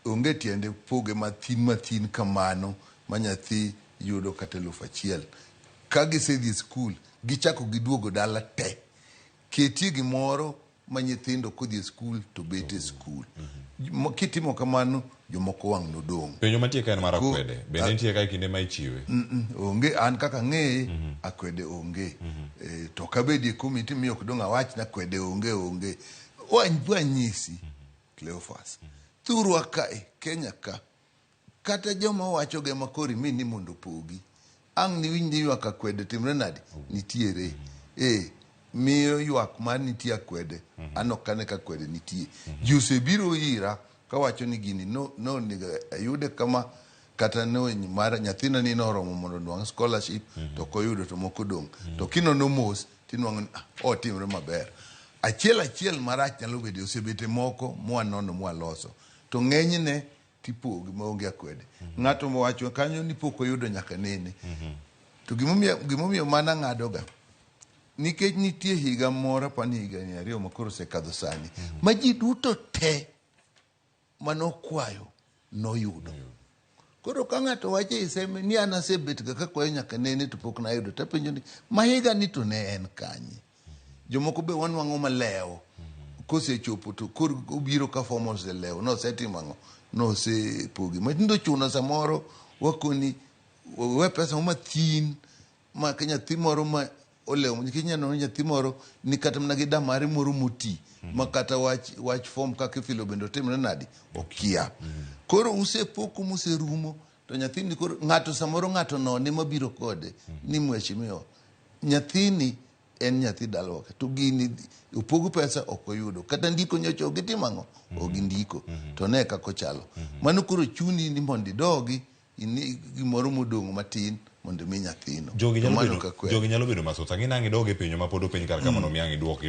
Onge tiende poge mathin mathin kamano ma nyathi yudo kata 1000. Ka gisedhi e skul, gichako giduogo dala te. Ketie gimoro ma nyithindo kodhi e skul to bet e skul. Kitimo kamano, jomoko wang' nodong'. Penjo mantie ka en mar akwede. Bende nitie ka e kinde ma ichiwe? Onge, an kaka ang'eye, akwede onge. To ok abedie komiti mi ok dong' awach ni akwede onge onge. Wanyisi, Cleophas. Thurwa kae, Kenya ka, kata joma wachogo ema koro imi ni mondo opogi. Ang' niwinj ni ywak akwede timre nadi? Nitiere. Eh, miyo ywak mar nitie akwede, an ok ane ka akwede nitie. Ji osebiro ira kawacho ni gini no, nonego ayude kama kata no mar nyathina ni noromo mondo onwang' scholarship to ok oyudo to moko odong'. To kinono mos tinwang'o ni ah, otimre maber. Achiel achiel marach nyalo bedo osebete moko mwanono mwaloso. To ng'enyne tipogi maonge akwede. Ng'ato owacho kanyo ni pok oyudo nyaka nene. To gimomiyo gimomiyo mano ang'adoga nikech nitie higa moro apani higani ariyo ma koro osekadho sani ma ji duto te manokwayo noyudo. Koro ka ng'ato wacho e seme ni an asebet ga kakwayo nyaka nene to pok nayudo tapenjo ni ma higa ni to ne en kanye? Jomoko be wanwang'o malewo kosechopo to koro obiro ka fom oselewo nosetimo ang'o nosepogi matindo ochuno samoro wakoni we pesa mo mathin ma ka nyathi moro ma olewo nikech inyalo neno nyathi moro ni kata mana gi damare moro moti ma kata wach wach fom kaka ifilo bende otimre nadi okia koro usepoko muserumo to nyathini koro ng'ato samoro ng'ato none mabiro kode ni mheshimiwa nyathini en nyathi dalawa ka to gini opog pesa ok oyudo kata ndiko nyocha ok gitimo ang'o ok gindiko to ne kaka ochalo mano koro chuni ni mondo idogi ini gimoro modong' matin mondo imi nyathino Jogi to nyalo mano bedo, ka kwer jogi nyalo bedo mathoth. Ang'e ni ang' idog e penjo ma pod openj kar ka mondo mi ang' iduokgi.